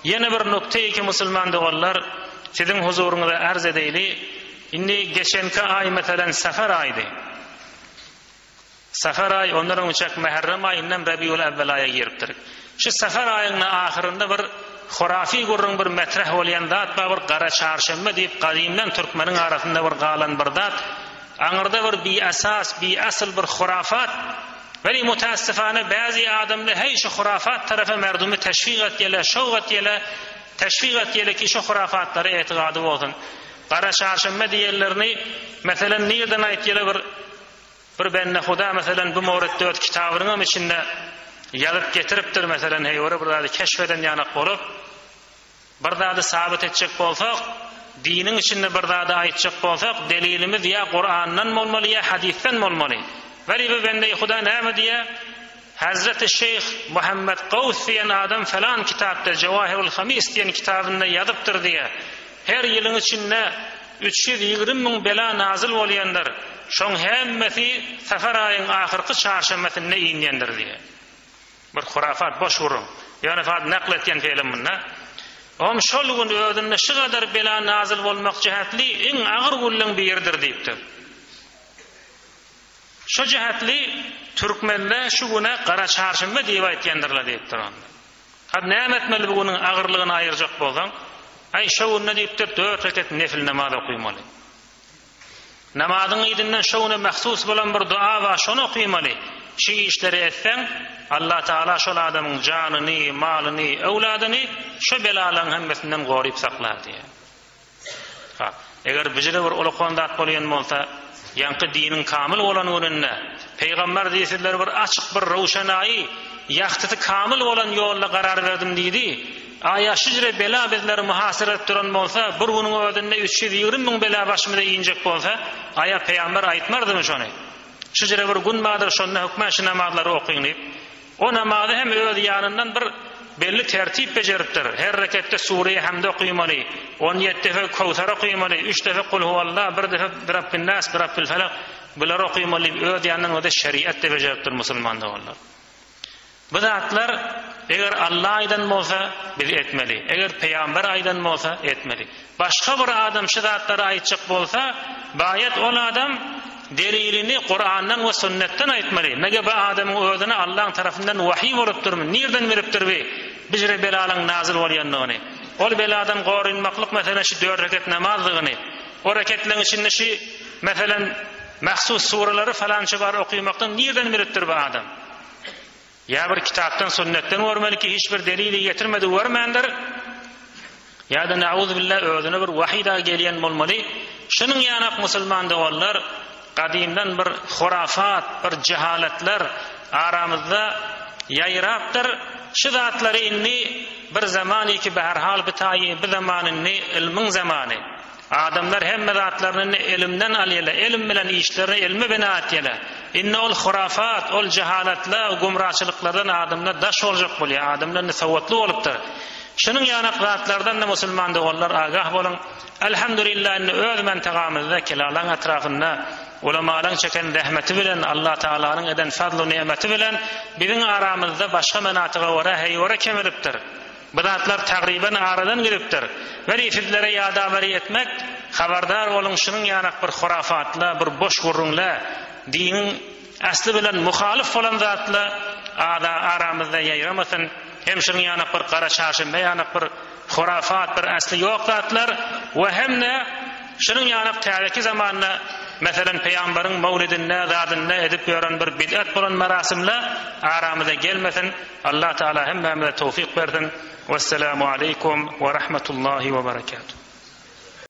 Ýene bir nukteýi ki musulman doganlar siziň huzuryňyza arz edeýli, indi geçenki aý meselen safar aýdy. Safar aý ondan öňçäk mäherrem aý indem rebiul awwel aýa giripdir. Şu safar aýyňda ahyrynda bir hurafy gürrüň bir metreh bolýan zat bar bir gara çarşenbe diýip gadymdan türkmeniň arasynda bir galan bir zat aňyrda bir biesas biasyl bir hurafat Weli mutaassifane bäzi adamlar heý şu hurafat tarapa merdumy teşwik etýärler, şowk etýärler, teşwik etýärler ki şu hurafatlara etigady bolsun. Gara çarşenbe diýenlerini meselen nirden aýtýarlar bir bir bende huda meselen bu mowritde öz kitabynyňam içinde ýazyp getiripdir meselen heýwere bir zady keşf eden ýanak bolup Bir zady sabyt etjek bolsak, diniň içinde bir zady aýtjak bolsak, delilimiz ýa Kurandan bolmaly, ýa hadysdan bolmaly. Weli bu bende-i Huda näme diýýär? Hazreti şeýh Muhammet Gaws diýen adam falan kitapda, Jawahirul Hamis diýen kitabynda ýazypdyr diýýär. Her ýylyň içinde 320 müň bela nazyl bolýandyr. Şoň hemmesi safar aýyň ahyrky çarşenbesinde inýändir diýýär. Bir hurafat, boş gürrüň. Ýöne fat nakl etýän feýlem munda. Om şol gün özünde şu gadar bela nazyl bolmak jähetli iň agyr günleň biridir diýipdir. Şo jähetli türkmenler şu güne gara çarşenbe diýip aýtýandyrlar diýipdir onda. Hadi näme etmeli bu günüň agyrlygyny aýyrjak bolsaň? Aý şo günde diýipdir dört reket nefil namaz okymaly. Namazyň yzyndan şo güne mahsus bolan bir dua bar, şony okymaly. Şu işleri etseň, Allatagala şol adamyň janyny, malyny, öwladyny şo belalaryň hemmesinden goryp saklar diýýär. Ha, eger bijire bir ulakan zat bolýan bolsa, ýaňky diniň kamyl bolan gününde, Pygamber diýdi sizlere bir açyk bir röwşenaýy, ýagtysy kamyl bolan ýolda karar berdim diýdi. Aýa şujre bela bizleri muhasyra edip duran bolsa, bir günüň özünde 320 müň bela başymyza injek bolsa, aýa pygamber aýtmardymy şony? Şujre bir gün bardyr, şonda hökmän şu namazlary okyň diýip. O namazy hem öz ýanyndan bir belli tertip bejeripdir. Her reketde sure-i Hamd okymaly, 17 defe Köwser okymaly, üç defe Kul huwallah, bir defe Birabbin-nas, Birabbil-felak bulary okymaly diýip öz ýanyndan o-da şeriat-da bejeripdir musulman doganlar. Bu zatlar eger Alla aýdan bolsa, biz etmeli. Eger pygamber aýdan bolsa, etmeli. Başga bir adam şu zatlary aýtjak bolsa, baýat ol adam delilini Kurandan we sünnetden aýtmaly. Mege bu adamyň özüne Allaň tarapyndan wahyý bolupdyrmy? Nirden bilipdir bi bijre belalaň nazyl bolýandygyny? Ol beladan gorunmaklyk meselem şu dört reket namazdygyny, o reketleň içinde şu meselem mahsus suralary falança bar okymakdan nirden bilipdir bu adam? Ýa bir kitapdan, sünnetden görmeli ki, hiç bir delili getirmedi, görmändir. Ýa-da nauzubilla özüne bir wahiý dagy gelýän bolmaly. Şunuň ýanak musulman doganlar gadymdan bir hurafat, bir jehalatlar aramyzda ýaýrapdyr. Şu zatlary indi bir zamany ki beherhal bi taýy bi zaman indi ylmyň zamany. Adamlar hemme zatlaryny indi elimden alýarlar, elim bilen işlerini elme bina etýärler. Indi ol hurafat, ol jehalatla, gümraçylyklardan adamlar daş boljak bolýar. Adamlar indi sowatly bolupdyr. Şunuň ýanak zatlardan-da musulman doganlar agah boluň. Elhamdülillah indi öz mentagamyzda Kelalaň etrapynda ulamalaň çeken zähmeti bilen Allah Tagalanyň eden fazlu nimeti bilen biziň aramyzda başga menatyga görä heýwere kemelipdir. Bu zatlar tagryban aradan gidipdir. Weli sizlere ýadaweri etmek, habardar boluň şunuň ýanak bir hurafatla, bir boş gürrüňle, diniň asly bilen muhalyf bolan zatla ada aramyzda ýaýramasyn, hem şunuň ýanak bir gara çarşenbe ýanak bir hurafat, bir asly ýok zatlar we hem-de şunuň ýanak täzeki zamanda meselem pygambaryň mowlidinde zadynda edip ýören bir bid'at bolan merasymla aramyza gelmesin. Allah Teala hemmämize towfyk bersin. Wesselamu aleýkum we rahmetullahi we berekatuh.